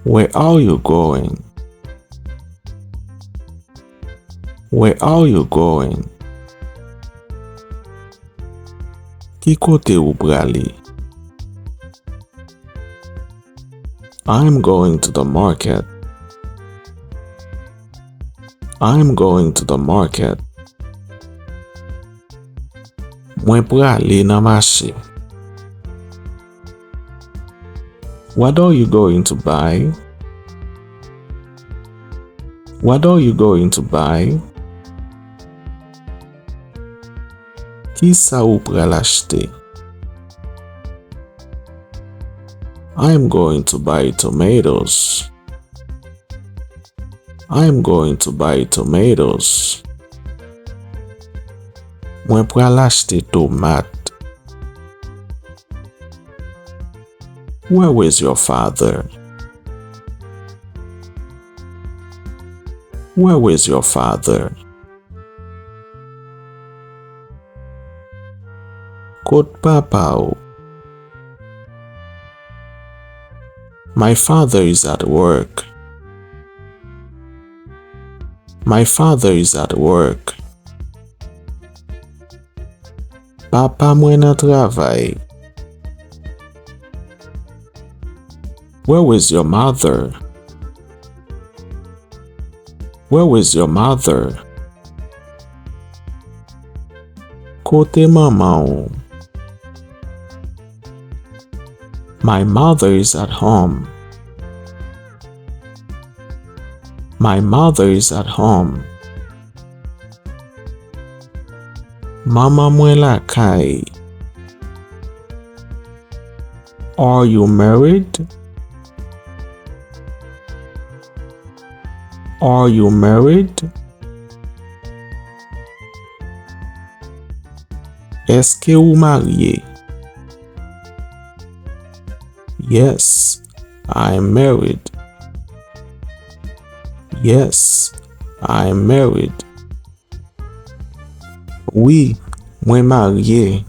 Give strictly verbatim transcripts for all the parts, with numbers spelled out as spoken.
Where are you going? Where are you going? Ki kote ou prale? I'm going to the market. I'm going to the market. Mwen prale nan mache. What are you going to buy? What are you going to buy? Kisa ou pral achte? I'm going to buy tomatoes. I'm going to buy tomatoes. Mwen pral achte tomat. Where is your father? Where is your father? Kot papa w? My father is at work. My father is at work. Papa mwen nan travay. Where is your mother? Where is your mother? Kote manman w? My mother is at home. My mother is at home. Manman mwen lakay. Are you married? Are you married? Èske ou marye? Yes, I'm married. Yes, I'm married. Wi, mwen marye.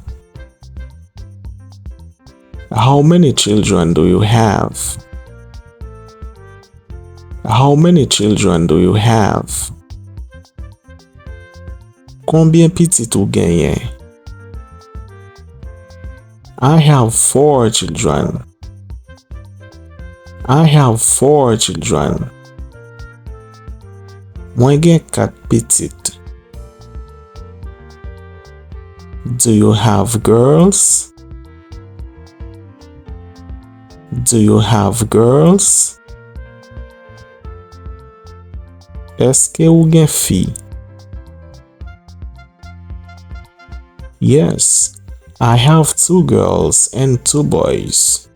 How many children do you have? How many children do you have? Konbyen pitit ou genyen? I have four children. I have four children. Mwen gen kat pitit. Do you have girls? Do you have girls? Èske ou gen fi? Yes, I have two girls and two boys.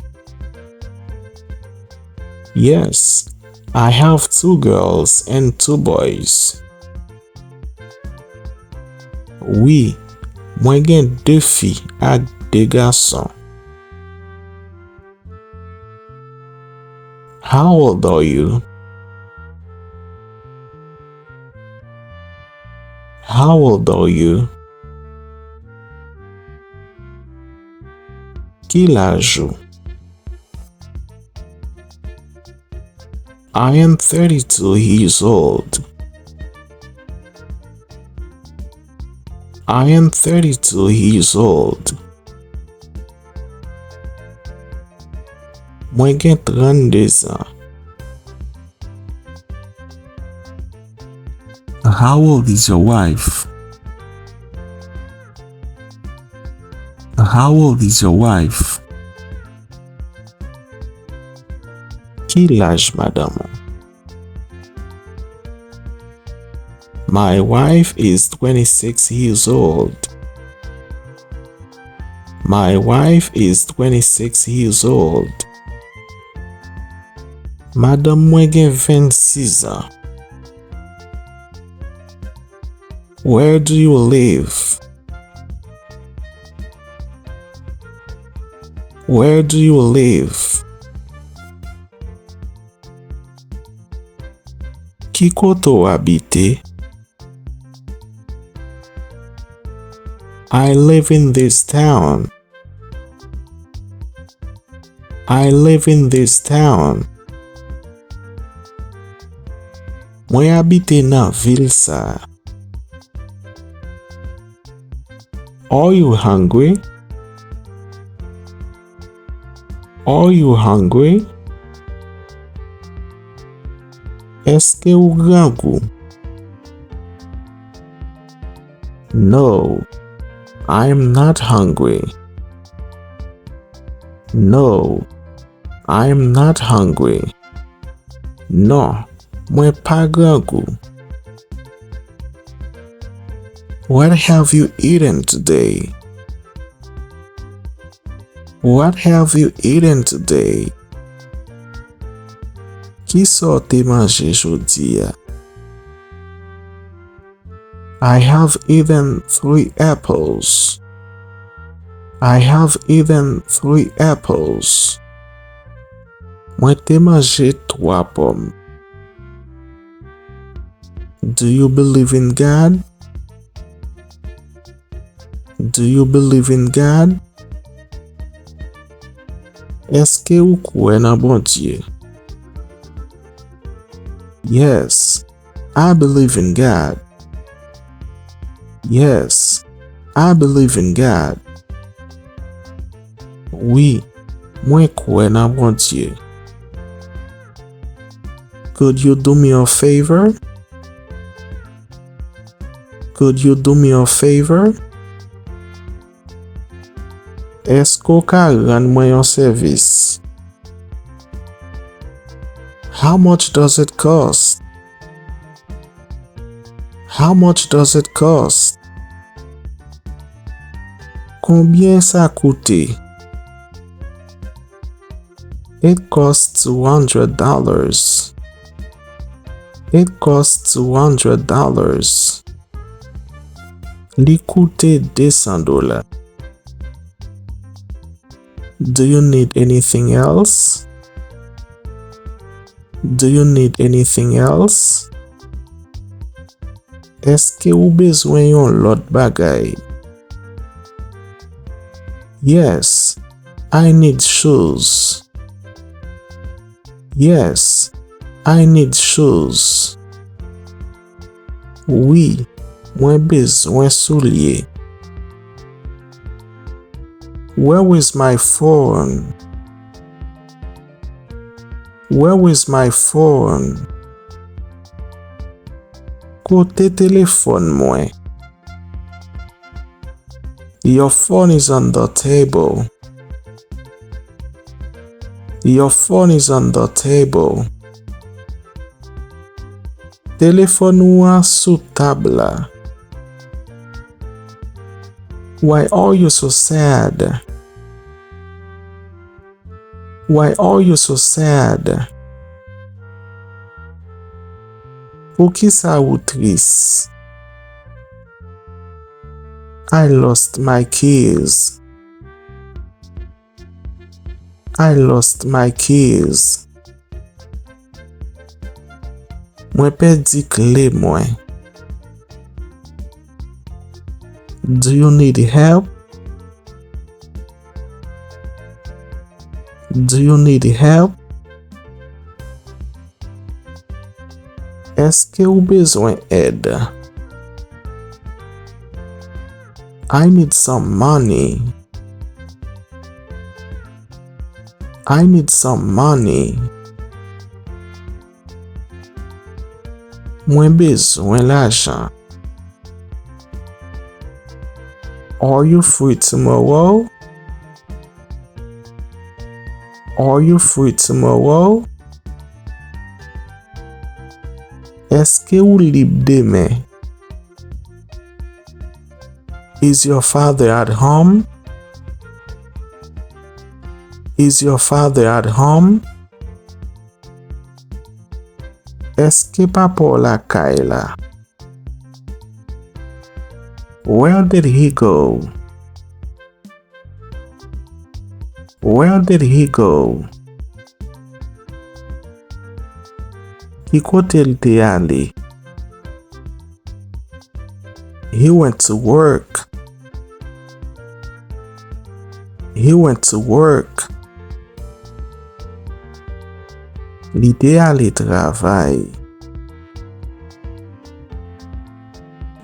Yes, I have two girls and two boys. Wi, mwen gen de fi ak de gason. How old are you? How old are you? Ki laj ou? I am thirty-two years old. I am thirty-two years old. Mwen gen trannde zan. How old is your wife? How old is your wife? Ki laj madanm ou? My wife is twenty-six years old. My wife is twenty-six years old. Madanm mwen gen vennsis an. Where do you live? Where do you live? Ki kote w abite? I live in this town. I live in this town. Mwen abite nan vil sa a. Are you hungry? Are you hungry? Èske ou grangou? No, I am not hungry. No, I am not hungry. Non, mwen pa grangou. What have you eaten today? What have you eaten today? Kisa w te manje jodi a? I have eaten three apples. I have eaten three apples. Mwen te manje twa pòm. Do you believe in God? Do you believe in God? Èske ou kwè nan Bondye? Yes, I believe in God. Yes, I believe in God. Wi, mwen kwè nan Bondye. Could you do me a favor? Could you do me a favor? Èske w ka rann mwen yon sèvis? How much does it cost? How much does it cost? Konbyen sa koute? It costs two hundred dollars. It costs two hundred dollars. Li koute de san dola. Do you need anything else? Do you need anything else? Èske ou bezwen yon lòt bagay? Yes, I need shoes. Yes, I need shoes. Wi, mwen bezwen soulye. Where is my phone? Where is my phone? Kote telefòn mwen? Your phone is on the table. Your phone is on the table. Telefòn ou an sou tab la. Why are you so sad? Why are you so sad? Poukisa ou tris? I lost my keys. I lost my keys. Mwen pèdi kle mwen. Do you need help? Do you need help? Èske ou bezwen èd? I need some money. I need some money. Mwen bezwen lajan. Are you free tomorrow? Are you free tomorrow? Èske ou lib demen? Is your father at home? Is your father at home? Èske papa w lakay la? Where did he go? Where did he go? Ki kote l te ale? He went to work. He went to work. Li te ale travay.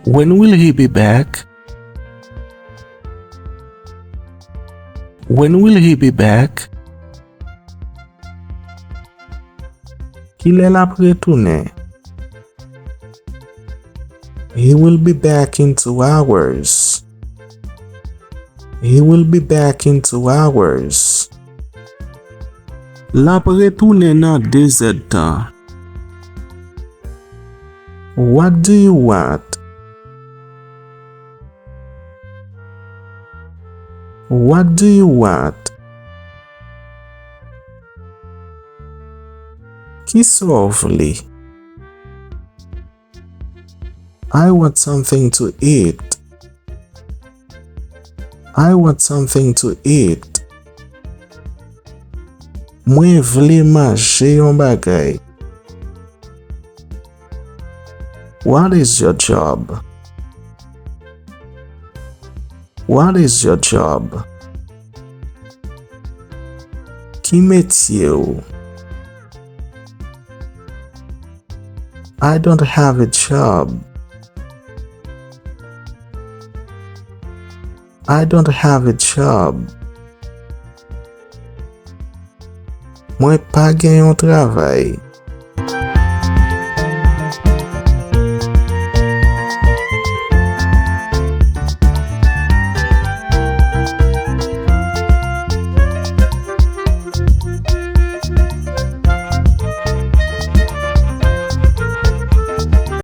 When will he be back? When will he be back? Kilè l ap retounen? He will be back in two hours. He will be back in two hours. L ap retounen nan de zèdtan. What do you want? What do you want? Kisa w vle? I want something to eat. I want something to eat. Mwen vle manje yon bagay. What is your job? What is your job? Ki metye w? I don't have a job. I don't have a job. Mwen pa gen yon travay.